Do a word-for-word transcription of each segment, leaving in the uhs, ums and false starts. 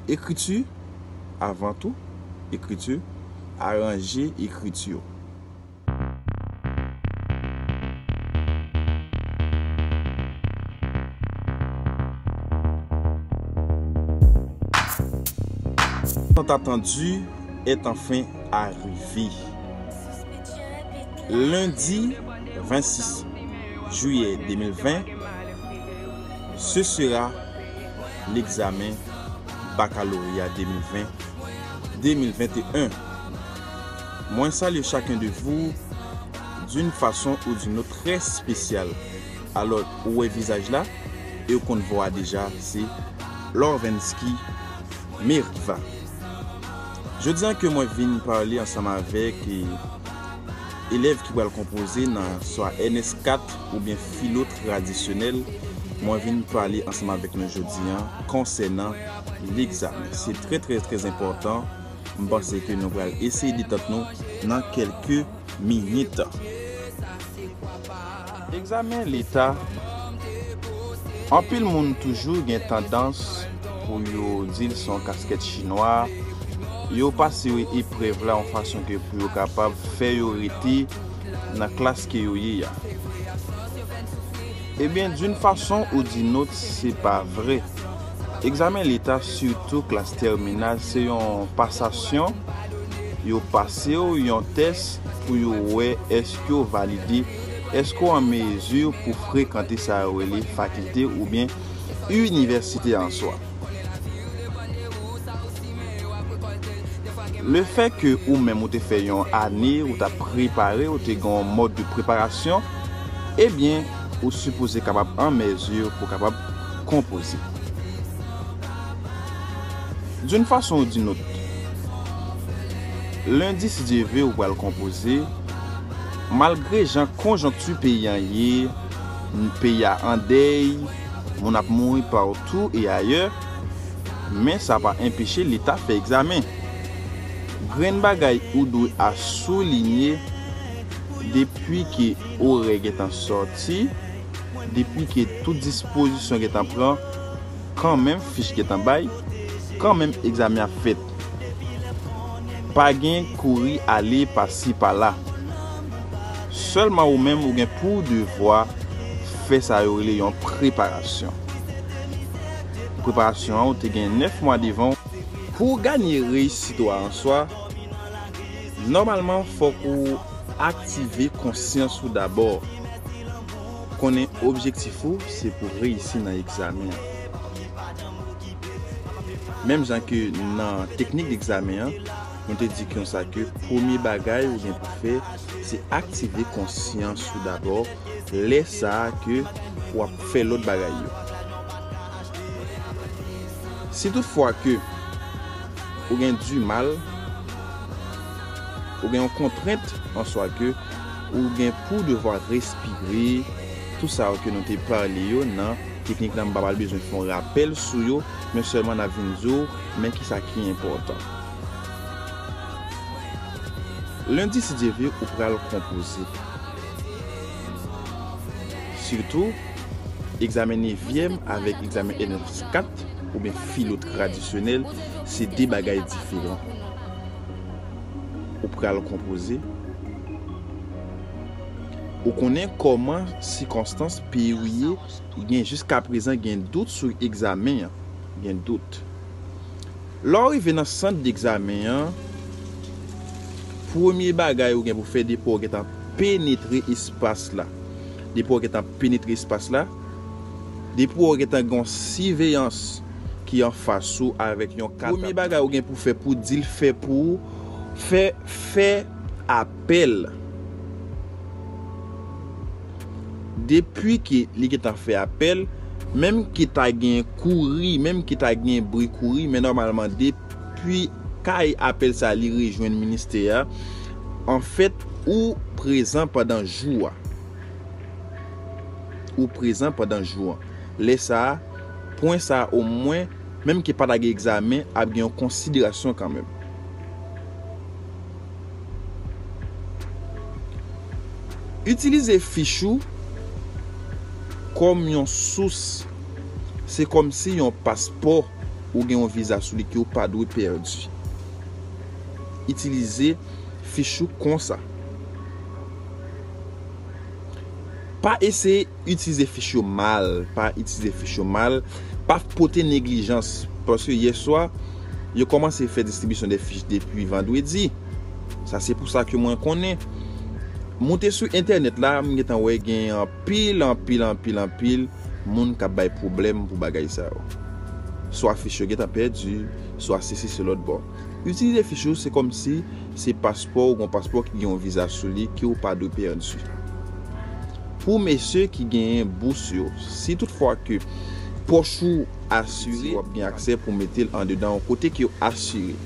Ekriti, avan tou, ekriti, aranje ekriti w. Tant attendu est enfin arrivé. Lundi vingt-six juillet deux mille vingt, ce sera l'examen baccalauréat deux mille vingt, deux mille vingt et un. Mwen salye chacun de vous d'une façon ou d'une autre très spéciale. Alò, ou wè vizaj la, e ou konn vwa a deja, se Lorvensky Meriva. Jodi a ke mwen vin pale ansanm avèk, e, elèv ki pral konpoze nan swa N S kat oubyen filo tradisyonèl, mwen vin pale ansanm avèk nou jodi a konsènan legzamen. Se trè, trè, trè enpòtan. M panse ke nou pral eseye detant nou nan kèlke minit. Egzamen leta, anpil moun toujou gen tandans pou yo di l se yon kaskèt chinwa. Yo pase eprèv la yon fason ke pou yo kapab fè yo rete nan klas ke yo ye a. Ebyen, d'une façon ou d'une autre, se pa vre. Egzamen leta, sitou klas tèminal, se yon pasasyon. Yo pase w yon tès pou yo wè èske w valide, èske w an mezi pou frekante sa yo rele fakilte oubyen inivèsite an swa. Lefètke ou menm ou te fè yon ane, ou t ap prepare, ou te gen yon mòd de preparasyon, ebyen, ou sipoze kapab an mezi pou kapab konpoze. D'une façon ou d'une autre, lendi, si Dye vle, ou pral konpoze. Malgre jan konjonkti peyi a ye, peyi a an dèy, moun ap mouri patou e ayè, men sa pa enpeche leta fè egzamen. Grenn bagay ou dwe a soulinye, depi ke orè gentan sòti, depi ke tout dispozisyon gentan pran, kanmenm fich gentan bay, kanmenm egzamen ap fèt. Pa gen kouri ale pasi pala. Sèlman ou menm ou gen pou devwa fè sa yo rele yon preparasyon. Preparasyon an ou te gen nèf mwa devan w. Pou w ganye reyisit ou a an swa, nòmalman fòk ou aktive konsyans ou dabò. Konnen objektif ou se pou reyisi nan egzamen an. Menm jan ke nan teknik egzamen an, nou te di konsa ke premye bagay ou gen pou fè, se aktive konsyans ou dabò, lè sa a ke w ap fè lòt bagay yo. Si toutfwa ke ou gen dimal, ou gen yon kontrent an swa ke ou gen pou devwa respire, tout sa yo ke nou te pale yo nan teknik la, m pa pral bezwen fè yon rapèl sou yo, men sèlman n ap vin di w, men kisa ki enpòtan. Lendi, si Dye vle, ou pral konpoze. Sitou, egzamen nevyèm avèk egzamen N S kat oubyen filo tradisyonèl, se de bagay diferan. Ou pral konpoze. Ou konnen kòman sikonstans peyi w ye, gen jiskaprezan gen dout sou egzamen an, gen dout. Lè w rive nan sant degzamen an, premye bagay ou gen pou fè depi w gentan penetre espas la. Depi w gentan penetre espas la, depi w gentan gen yon siveyans ki anfas ou avèk yon katapit. Premye bagay ou gen pou fè pou di l fè pou ou, fè, fè apèl. Depi ke li gentan fè apèl, menm ke ta gen kouri, menm ke ta gen bri kouri, men nòmalman depi kay apèl sa li rejwenn ministè a, anfèt, ou prezan pandan jou a. Ou prezan pandan jou an. Lè sa a, pwen sa a omwen, menm ke pa ta gen egzamen, ap gen yon konsiderasyon kanmenm. Itilize fich ou kòm yon sous, se kòmsi yon paspò ou gen yon viza sou li ke w pa dwe pèdi. Itilize fich ou konsa. Pa eseye itilize fich yo mal, pa itilize fich yo mal, pa pote neglijans, paske yè swa, yo kòmanse fè distribisyon de fich depi vandredi. Sa se pou sa ke mwen konnen. Moute sou entènèt la, m gentan wè gen anpil, anpil, anpil, anpil moun k ap bay pwoblèm pou bagay sa yo. Swa fich yo gentan pèdi, swa sesi se lòt bò. Itilize fich ou, se kòmsi se paspò ou, gon paspò ki gen yon viza sou li ke w pa dwe pèdi. Pou mesye ki genyen bous yo, si toutfwa ke pòch ou asire, w ap gen aksè pou mete l andedan yon kote ke w asire.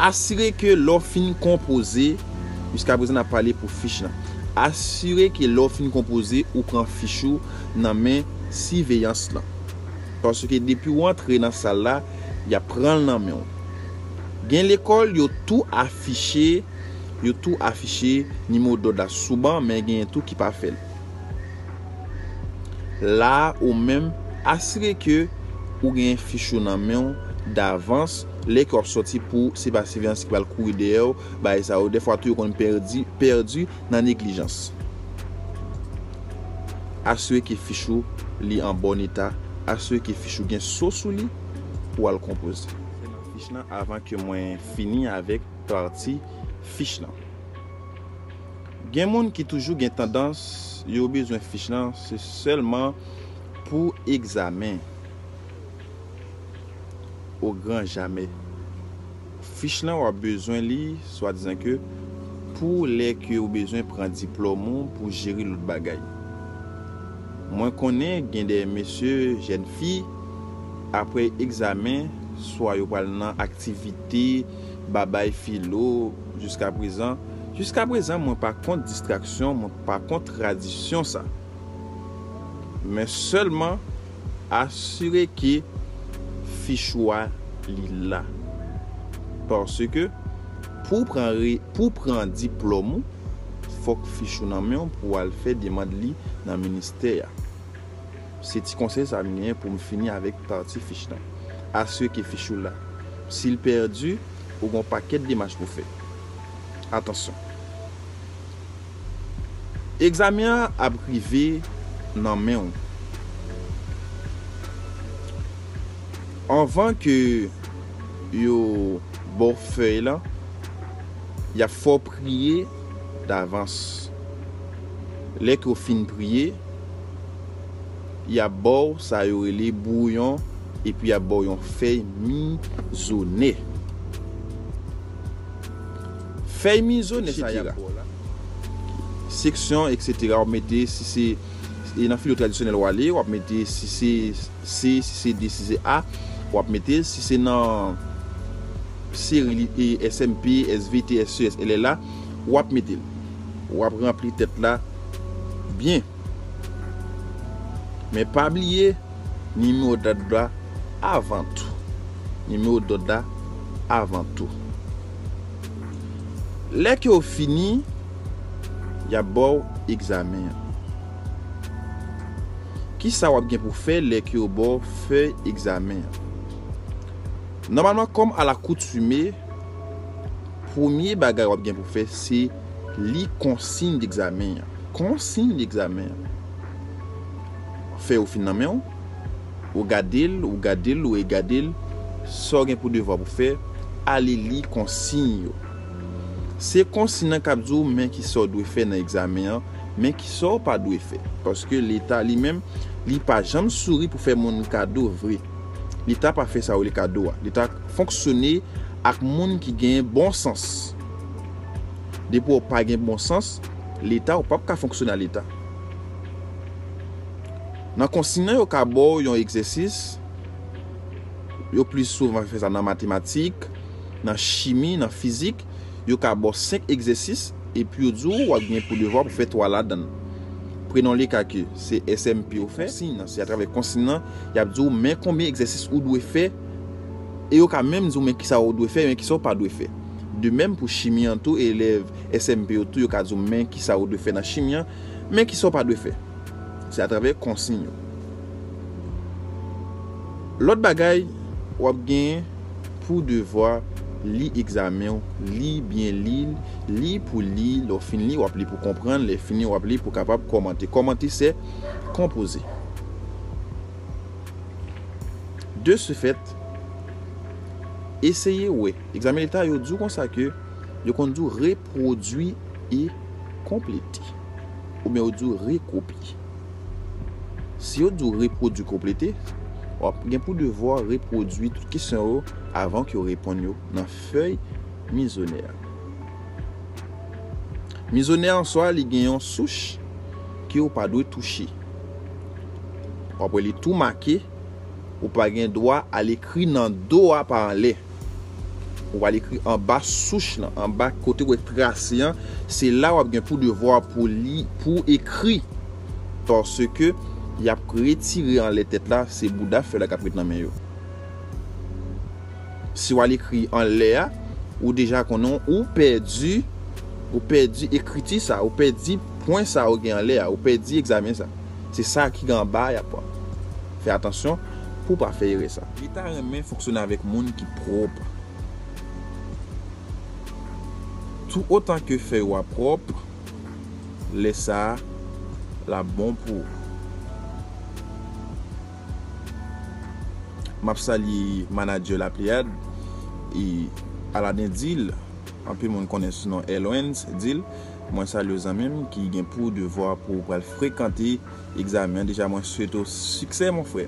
Asire ke lè w fin konpoze, jiskaprezan n ap pale pou fich lan. Asire ke lè w fin konpoze, ou pran fich ou nan men siveyans lan. Paske depi w antre nan sal la, y ap pran l nan men w. Gen lekòl, yo tou afiche, yo tou afiche nimewo dòd la sou ban, men genyen tou ki pa fè l. La a, ou menm, asire ke ou gen fich ou nan men w davans, lè ke w ap sòti pou se pa siveyans ki pral kouri dèyè w, bagay sa yo. Dèfwa tou, yo konn pèdi, pèdi nan neglijans. Asire ke fich ou li an bòn eta, asire ke fich ou gen so sou li pou w al konpoze. Fich lan avan ke mwen fini avèk pati fich lan. Gen moun ki toujou gen tandans, yo bezwen fich lan, se sèlman pou egzamen. O gran jamè. Fich lan, w ap bezwen li, swadizan ke pou lè ke w bezwen pran diplòm ou pou jere lòt bagay. Mwen konnen gen de mesye, jèn fi, apre egzamen, swa yo pral nan aktivite, babay filo, jiskaprezan. Jiskaprezan, mwen pa kont distraksyon, mwen pa kont tradisyon sa. Men sèlman asire ke fich ou a li la. Paske pou w pran re-, pou w pran diplòm ou, fòk fich ou nan men w pou w al fè demann li nan ministè a. Se ti konsèy sa m genyen pou m fini avèk pati fich lan. Asire ke fich ou la. Si l pèdi, ou gen yon pakèt demach pou fè. Atansyon. Egzamen an ap rive nan men w. Anvan ke yo ba w fèy lan, y ap fè w priye davans. Lè ke w fin priye, y ap ba w sa yo rele bwouyon, epi y ap ba w yon fèy mizonè. Fèy mizonè sa y ap ba w la. Seksyon, etsetera, w ap mete, si se, e nan filo tradisyonèl w ale, w ap mete, si se C, si se D, si se A, w ap mete l. Si se nan seri li, e, S M P, S V T, S E S, L L A, w ap mete l. W ap ranpli tèt la byen. Men pa bliye, nimewo dòd la avan tou. Nimewo dòd la avan tou. Lè ke w fini, y ap ba w egzamen an. Kisa w ap gen pou fè lè ke yo ba w fèy egzamen an? Nòmalman, kòm alakoutime, premye bagay w ap gen pou fè, se li konsiy degzamen an. Konsiy degzamen an. Fèy ou fin nan men w, ou gade l, ou gade l, ou regade l, sa w gen pou devwa pou fè, ale li konsiy yo. Se konsiy lan k ap di w men kisa w dwe fè nan egzamen an, men kisa w pa dwe fè. Paske Leta li menm, li pa janm souri pou fè moun kado vre. Leta pa fè sa yo rele kado a. Leta fonksyone ak moun ki gen bon sans. Depi w pa gen bon sans, Leta, ou p ap ka fonksyone a Leta. Nan konsiy lan, yo ka ba w yon egzèsis. Yo plis souvan fè sa nan matematik, nan chimi, nan fizik. Yo ka ba w senk egzèsis, epi yo di w w ap gen pou devwa pou fè twa ladan l. Prenon le ka ke se S M P ou fè, konsiy lan, se atravè konsiy lan, y ap di w men konbyen egzèsis ou dwe fè, e yo ka menm di w men kisa ou dwe fè, men kisa ou pa dwe fè. De menm pou chimi an tou, elèv S M P yo tou, yo ka di w men kisa ou dwe fè nan chimi an, men kisa ou pa dwe fè. Se atravè konsiy yo. Lòt bagay, w ap gen pou devwa li egzamen w, li byen li, li pou li, lè w fin li, w ap li pou konprann, lè fini, w ap li pou kapab kòmante. Kòmante, se konpoze. De ce fait, eseye wè. Egzamen leta, yo di w konsa ke yo konn di w repwodui e konplete. Oubyen yo di w rekopye. Si yo di w repwodui, konplete, w ap gen pou devwa repwodui tout kesyon yo avan ke yo reponn yo nan fèy mizonè a. Mizonè an swa, li gen yon souch ke w pa dwe touche. W ap wè li tou make, ou pa gen dwa al ekri nan do a pa anlè. Ou al ekri anba souch lan, anba kote w wè trase an, se la w ap gen pou devwa pou li, pou ekri. Paske y ap retire anlè tèt la, se bouda fèy la k ap ret nan men yo. Si w al ekri anlè a, ou deja konnen ou pèdi, ou pèdi ekriti sa, ou pèdi pwen sa ou gen anlè a, ou pèdi egzamen sa. Se sa ki gen anba a y ap pran. Fè atansyon pou w pa fè erè sa. Leta renmen fonksyone avèk moun ki pwòp. Tou otan ke fèy ou a pwòp, lè sa a, l ap bon pou ou. M ap salye manadjè La Pléiade, e Aladin Dil, anpil moun konnen sou non Elwens Dil. Mwen salye w zanmi m ki gen pou devwa pou w pral frekante egzamen an. Deja mwen swete w siksè mon frè.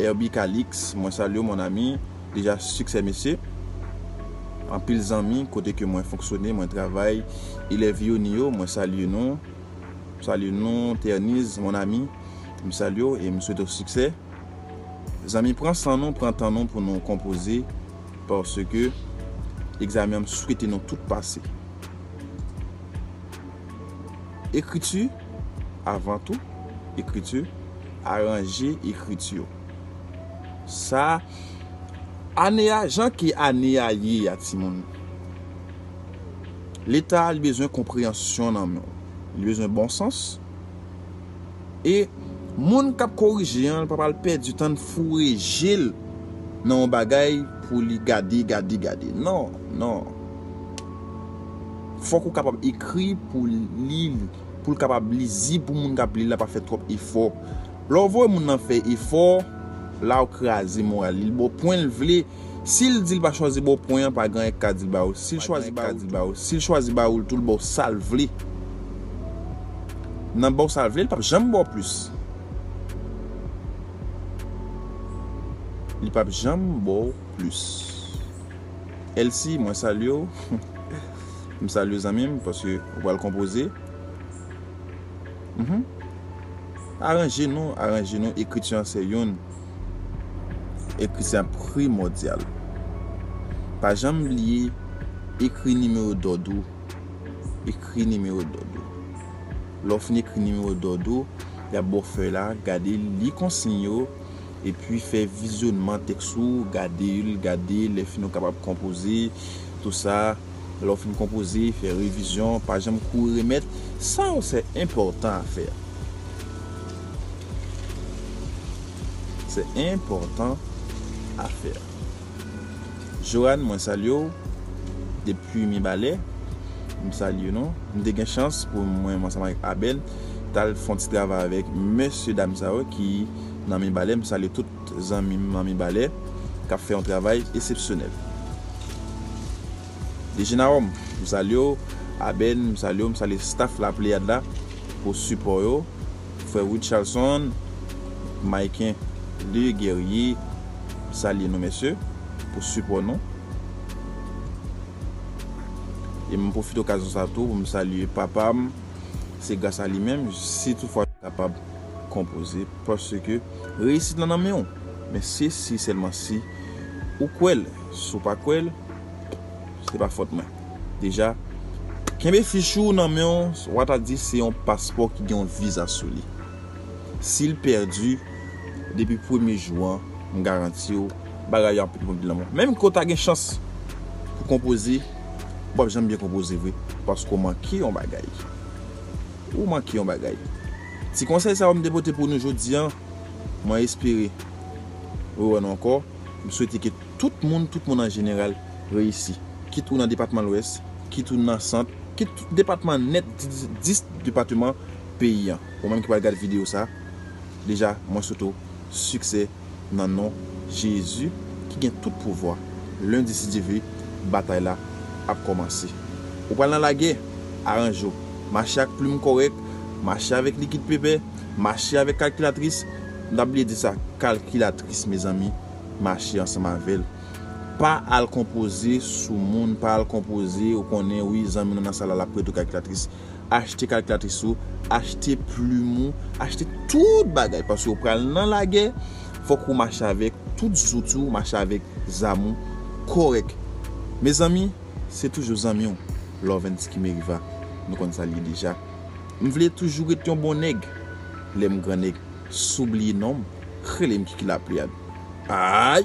Herby Calix, mwen salye w mon ami. Deja siksè mesye. Anpil zanmi kote ke mwen fonksyone, mwen travay. Elèv Yoni yo, mwen salye nou. Salye nou, Terniz, mon ami. M salye w e m swete w siksè. Zanmi, pran san nou, pran tan nou pou nou konpoze, paske egzamen an, m swete nou tout pase. Ekriti, avan tou, ekriti, aranje ekriti w. Sa, ane a, jan ke ane a ye a, timoun, Leta, li bezwen konpreyansyon nan men w. Li bezwen bon sans. E moun k ap korije an, li pa pral pèdi tan l foure je l nan yon bagay pou li gade, gade, gade. Non, non. Fòk ou kapab ekri pou li, pou l kapab lizib, pou moun k ap li l la pa fè twòp efò. Lè w voye moun nan fè efò, la w kraze moral li. Li ba w pwen l vle. Si l di l pa chwazi ba w pwen an, pa gen anyen k ka di l ba ou. Si l chwazi ba ou, si l chwazi ba ou, l tou l ba w sa l vle. Nan ba w sa l vle, li p ap janm ba w plis. Li p ap janm ba w plis. Elsie, mwen salye w. M salye w, zanmi m, paske ou pral konpoze. Mhm. Aranje nou, aranje nou, ekriti an se youn. Ekriti an primòdyal. Pa janm bliye, ekri nimewo dòd ou. Ekri nimewo dòd ou. Lè w fin ekri nimewo dòd ou, y ap ba w fèy la, gade, li konsiy yo, epi fè vizyonnman tèks ou, gade l, gade, lè fini w kapab konpoze, tou sa. Lè w fin konpoze, fè revizyon, pa janm kouri remèt. Sa yo, se enpòtan a fè. Se enpòtan a fè. Joanne, mwen salye w depi Mibalè. M salye nou. M te gen chans pou mwen, mwen ansanm avèk Abel, t al fè yon ti travay avèk mesye dam sa yo ki nan Mibalè. M salye tout zanmi m nan Mibalè k ap fè yon travay eksepsyonèl. Dejenawòm, m salye w. Abel, m salye w. M salye staff La Pléiade la pou sipò yo. Frè Richardson, Maiken Le Guerrier, m salye nou, mesye, pou sipò nou. E m pwofite okazyon sa tou pou m salye papa m. Se gras a li menm, si toutfwa m kapab konpoze, paske reyisit lan nan men w. Men se si, sèlman si ou kwè l. Si w pa kwè l, se pa fòt mwen. Deja, kenbe fich ou nan men w, w a ta di se yon paspò ki gen yon viza sou li. Si l pèdi, depi premye jou an, m garanti w, bagay yo ap vin lanmò. Menm ke w ta gen chans pou konpoze, w p ap janm byen konpoze vre, paske w manke yon bagay. Ou manke yon bagay. Ti konsèy sa yo m te pote pou nou jodi an, mwen espere rewè nou ankò. M swete ke tout moun, tout moun an jeneral reyisi. Kit ou nan depatman Lwès, kit ou nan Sant, kit tout depatman nèt, dis, dis depatman peyi an. Ou menm ki pral gade videyo sa, deja, mwen swete w siksè nan non Jezi ki gen tout pouvwa. Lendi, si Dye vle, batay la ap kòmanse. Ou pral nan lagè, aranje w. Mache ak plim kòrèk, mache avèk likid pepè, mache avèk kalkilatris. M t ap bliye di sa, kalkilatris, mezanmi, mache ansanm avè l. Pa al konpoze sou moun, pa al konpoze, ou konnen, wi, zanmi nou nan sal la, l ap prete w kalkilatris. Achte kalkilatris ou, achte plim ou, achte tout bagay, paske ou pral nan lagè, fòk ou mache avèk tout zouti ou, mache avèk zam ou kòrèk. Mezanmi, se toujou zanmi w, Lawrence Kimeriva. Nou konn sa l ye deja. M vle toujou ret yon bon nèg. Lè m gran nèg, si w bliye non m, rele m Kiki Lapliyad. Ay!